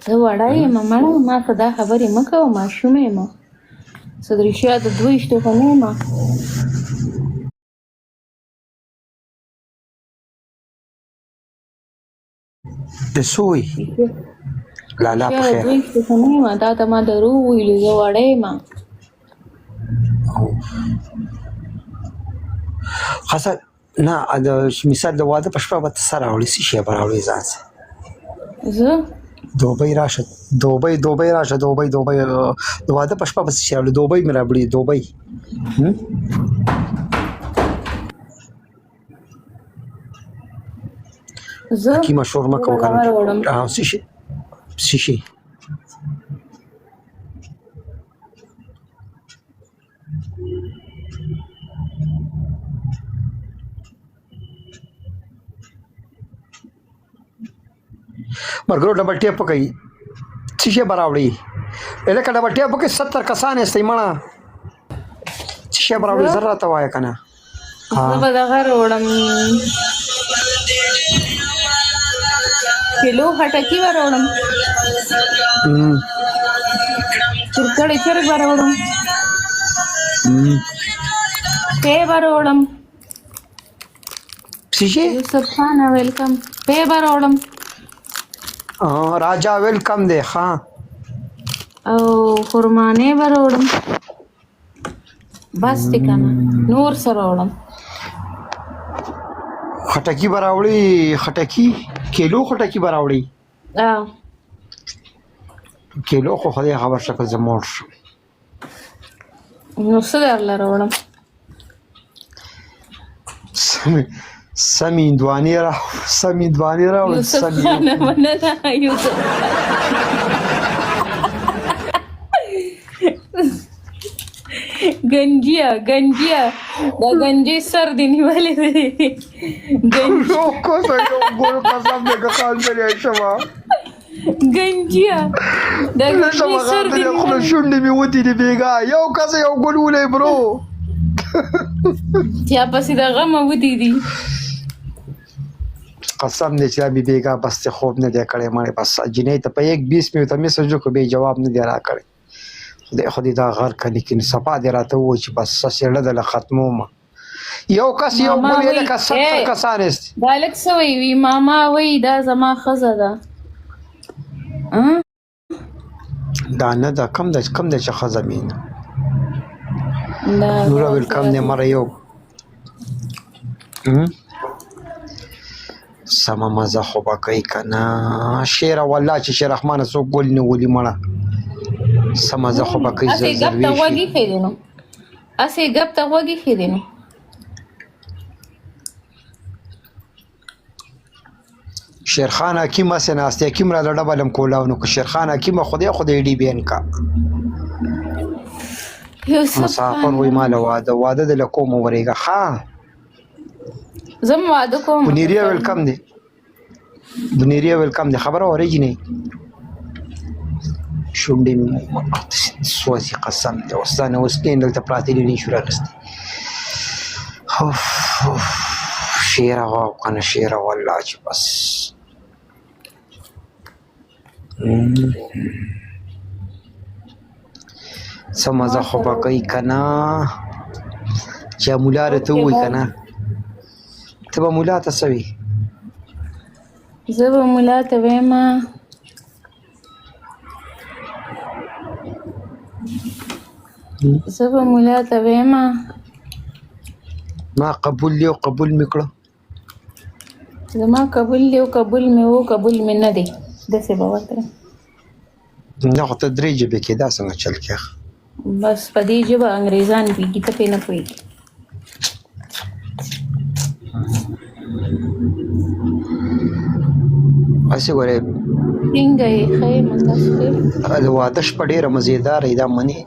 زه وړه یم مړه، ما ته دا خبرې مه کوه، ماشومه یم. څه د رښتیا د 22 خو نه یم. د سوی لالا په خیر. 22 خو نه یم، تا ته ما دروغ ویلي، زه وړه یم. خاصه نه، د مثال د واده په شپه به ته څه راوړې، څه شی به راوړې ځان سره؟ زه دوبۍ راشه، دوبۍ دوبۍ راشه، دوبۍ دوبۍ. د واده په شپه به څه شی راوړې؟ دوبۍ مې راوړي، دوبۍ. زه حکیمه شور مه کوه کنه. څه شی څه شی؟ مرګرو ډبل ټیپ کوي، څه شی به راوړي؟ لکه ډبل ټیپ کوي، 70 کسان یې مړه. څه شی به راوړي؟ زر راته وایه که نه. زه به دغه راوړم، کیلو خټکی به راوړم، چرکړی چرګ به راوړم، پی به راوړم. څه شي؟ یوسف خان ویلکم. پی به راوړم. راجا ویلکم دی. ښا او خرمانه به راوړم، بس دی کنه، نور څه راوړم؟ خټکی به راوړي، خټکی کیلو خټکی به راوړي. کیلو خو خدای خبر شه که زه موړ شم. نو څه درله راوړم؟ سمې هندوانې را، سمې هندوانې راوړه. یوسف خانه مننه. یوسف ګنجیا ګنجیا، دا ګنجي سر دی نیولې دی. ګنجي کو یو ګل، قسم دې که خان سره شمه. ګنجیا، دا ګنجي سر دی. خپل شونډې مې وتې دي بیګا. یو کس یو ګل ولې برو. یا پسې د غمه وتې دي. قسم دې چې بي بیګا بس ته خوب نه دی کړی مړې. بس جنې ته په 1:20 مې ته میسج وکړ، به جواب نه دی راکړی. خدای خو دې دا غر کني کې صفا دې راته ووایي چې بس سړه ده له ختموم. یو کس یو ماما ګل وایي، لکه 70 کسان است. دا لږ څه وایي؟ وي ماما وایي دا زما ښځه ده. دا نه ده، کم ده، کم ده چې ښځه مې نه. دا نور ویلکم دی مره. یو سمه مزه خو به کوي که نه شیر؟ والله چې شیر رحمانه څوک ګل نه ولي مړه، سمه مزه خو به کوي. هسې ګپ ته غوږ ایښی دی نو، هسې ګپ ته غوږ ایښی دی نو. شیرخان حکیم هسې ناست دی. حکیم راله ډبل هم کولاو نو که شیرخان حکیمه، خدای خدای ډي بین کا. یوسف مسافر خان وای مال واده واده د لکو مو ورېږه. ښا زه هم واده کوم. بنیریا ویلکم دی، بنیریا ویلکم دی. خبره اورېږي نه؟ شونډې مې سوځي، قسم دی. اوس دا نه اوس کین دلته پراته دي، نه شو راخیستی. اوف اوف، شیره واو کنه، شیره والله چې بس. څه مزه خو به کوي که نه چې مولا راته ووایي که نه؟ ته به مولا ته څه وې؟ زه به مولا ته وایم، زه به مولا ته وایم ما قبول دی او قبول مې کړو. زما قبول دی او قبول مې و، قبول مې نه دی، داسې به ورته. نه خو ته درې ژبې کې دا څنګه چل کې؟ بس په دې ژبه انګریزان پوهېږي، ته پرې نه پوهېږي. هسې ګورې. څنګه یې؟ ښه یم، تاسو ښه یې؟ د واده شپه ډېره مزېداره وي، دا منې؟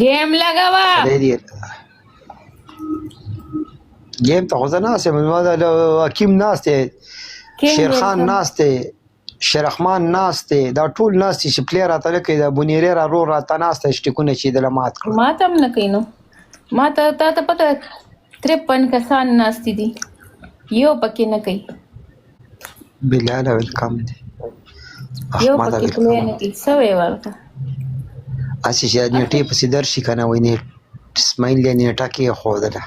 ګیم لګوه. خدای دې ګیم ته خو زه ناست یم. زما د حکیم ناست دی، شیرخان ناست دی، شیررحمان ناست دی، دا ټول ناست دي چې پلی راته نه کوي. دا بونیری را رور راته ناست دی، شټیکونه چې دله مات کړل. ما ته هم نه کوي نو. ما ته تا ته پته 53 کسان ناست دي، یو پکې نه کوي. بلال ویلکم دی. یو احمد پکې خولې ویلکم. نه کې څه وی ورته. هسې چې نیټې پسې درشي که نه، وایي نیټ اسماعیل یې نیټه کېښودله،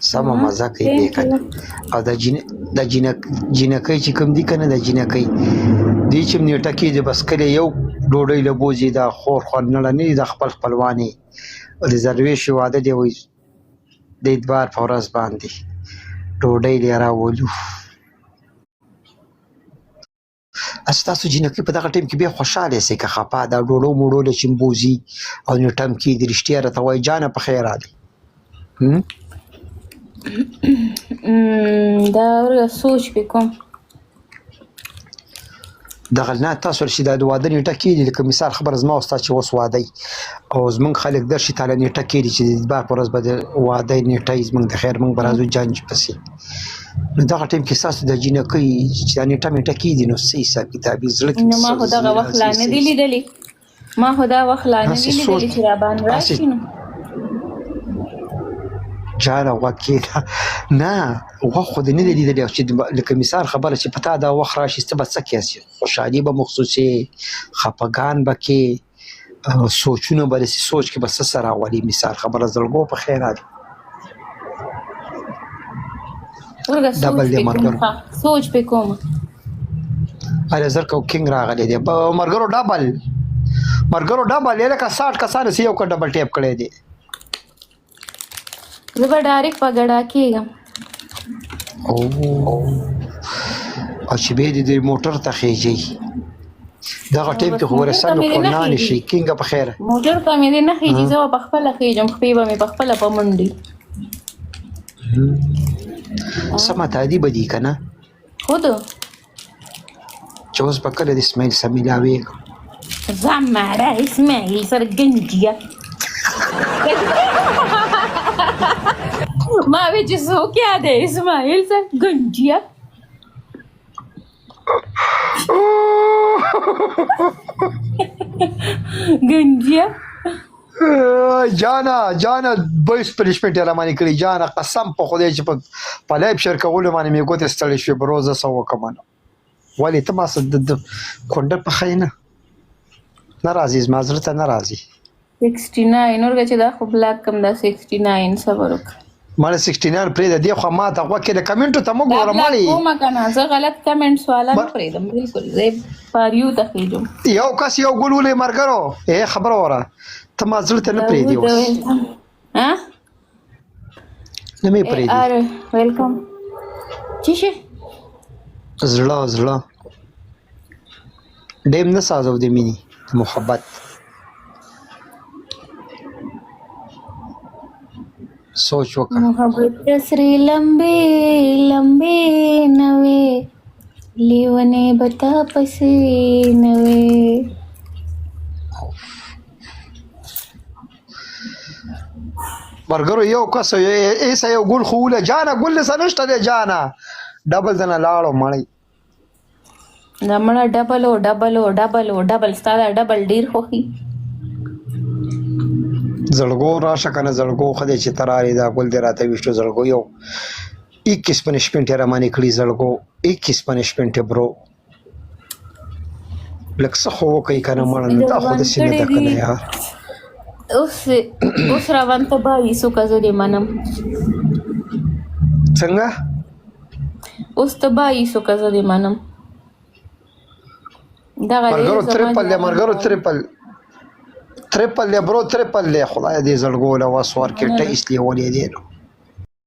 سمه مزه کوي بیا ثانک که نه. یو. او د د جینکۍ چې کوم دي که نه، د جینکۍ دوی چې هم نیټه کېږي، بس کلی یو ډوډۍ له بوځي. دا خور خور نړه نه دي، دا خپل خپلوان یې. د دروېش واده دی، وایي د اتوار په ورځ باندې ډوډۍ لې راولو. ستاسو جینکۍ په دغه ټیم کې بیا خوشحاله سي که خفه؟ دا ډوډو موډو له چې بوځي او نیټه هم کېږي، رښتیا راته وایي جانه په خیر راغلې. دا ورګه سوچ پې کوم. دغه نه تاسو چې دا د واده نیټه کېږي، لکه مثال خبره زما او ستا چې اوس واده وي او زمونږ خلک درشي تاله نیټه کېږي چې د اتوار په ورځ به د واده نیټه وي، زمونږ د خیر مونږ به راځو جنج پسې. نو دغه ټایم کې ستاسو د جینکۍ چې دا نیټه میټه کېږي، نو څه حساب کتاب وي؟ زړه کې نو ما خو دغه وخت لا نه دی لیدلی، ما خو دا وخت لا نه هسې دی لیدلی سوچ چې را باندې هسې راشي. نو جانه غوږ کېده نه، غوږ خو دې نه دی لیدلی چې لکه مثال خبره چې په تا دا وخت راشي، ته به څه کوې؟ خوشحالي به مخصوصې، خفګان به کې، سوچونه به داسې سوچ کې به څه څه راولي؟ مثال خبره زړګو په خیر راغلي. ورګه سوچ ډبل دی پې کوم. ملګرو. ښه سوچ پې کوم. اره زر کو کینګ راغلی دی په مرګرو. ډبل مرګرو، ډبل یې لکه 60 کسانو سی یو کا ډبل ټیپ کړی دی. زه به ډایرکټ په ګډا کېږم. او او چې به دې موټر ته خېږي دغه نو ټیم بس کې خو موټر ته ورسره مې دې نه قرنان خېږي، شي. کینګ په خیر. موټر ته مې دې نه خېږي، زه به پخپله خېږم، خپې به مې پخپله په منډي. سمه تادي به دي که نه؟ خود چې اوس به کله د اسماعیل سره ملاوېږم. زمره اسماعیل سره ګنجیه ما وی چې څوک یادی اسماعیل سره ګنجیه ګنجیه. جانا جانا 22 پنشمنټ یې را باندې کړی. جانا قسم په خدای چې په لایف شیر کولو باندې مې ګوتې ستړې شوې. بروزه څه وکړم نو؟ ولې ته ما سره د کونډه پخه نه نه راځي، زما زړه ته نه راځي. 69 ورګه چې دا خو بلاک کم، دا 69 صبر وکړه. مړه 69 پرېږده، دې خو ما ته غوږ کې د کمنټو ته مه دا ګوره. بلاک مړې کومه که نه؟ زه غلط کمنټس والا نه پرېږدم بالکل، زه فاریو ته خېږم. یو کس یو ګل ولې مرګرو. ای خبره وره، ته ما زړه ته نه پرېږدې داود اوس. ویلکم. ها؟ نه مې اے پرېږدې. ار ویلکم. چی شي؟ زړه زړه ډېم نه سازو د مینې د محبت سوچ وکړه. محبت سری لمبې لمبې نوې لیونې بتا پسې نوې. مرګرو یو کس ایسه یو ګل خو وله. جانه ګل څه نشته دی جانه، ډبل دنه لاړو مړی. دا مړه ډبل او ډبل او ډبل او ډبل، ستا دا ډبل ډیر خوښي. زړګو راشه کنه زړګو، ښه دی چې ته راغلې، دا ګل دې راته ویشتو. زړګو یو 21 پنشمنټ یې رامانې کړي. زړګو 21 پنشمنټ برو، لږ څه خو وکړئ که نه مړه. نو دا خو روان داسې نه کړی ده که دی نه یار. اوس اوس روان تباهي سو که زه دې منم. څنګه؟ اوس تباهي سو که زه دې منم. دغه دی مرګرو زما تریپل دی جواب. مرګرو تریپل تریپل دی برو، تریپل دی. خدای دې زړګو له وس ورکړي. ټیس لیولې دی نو.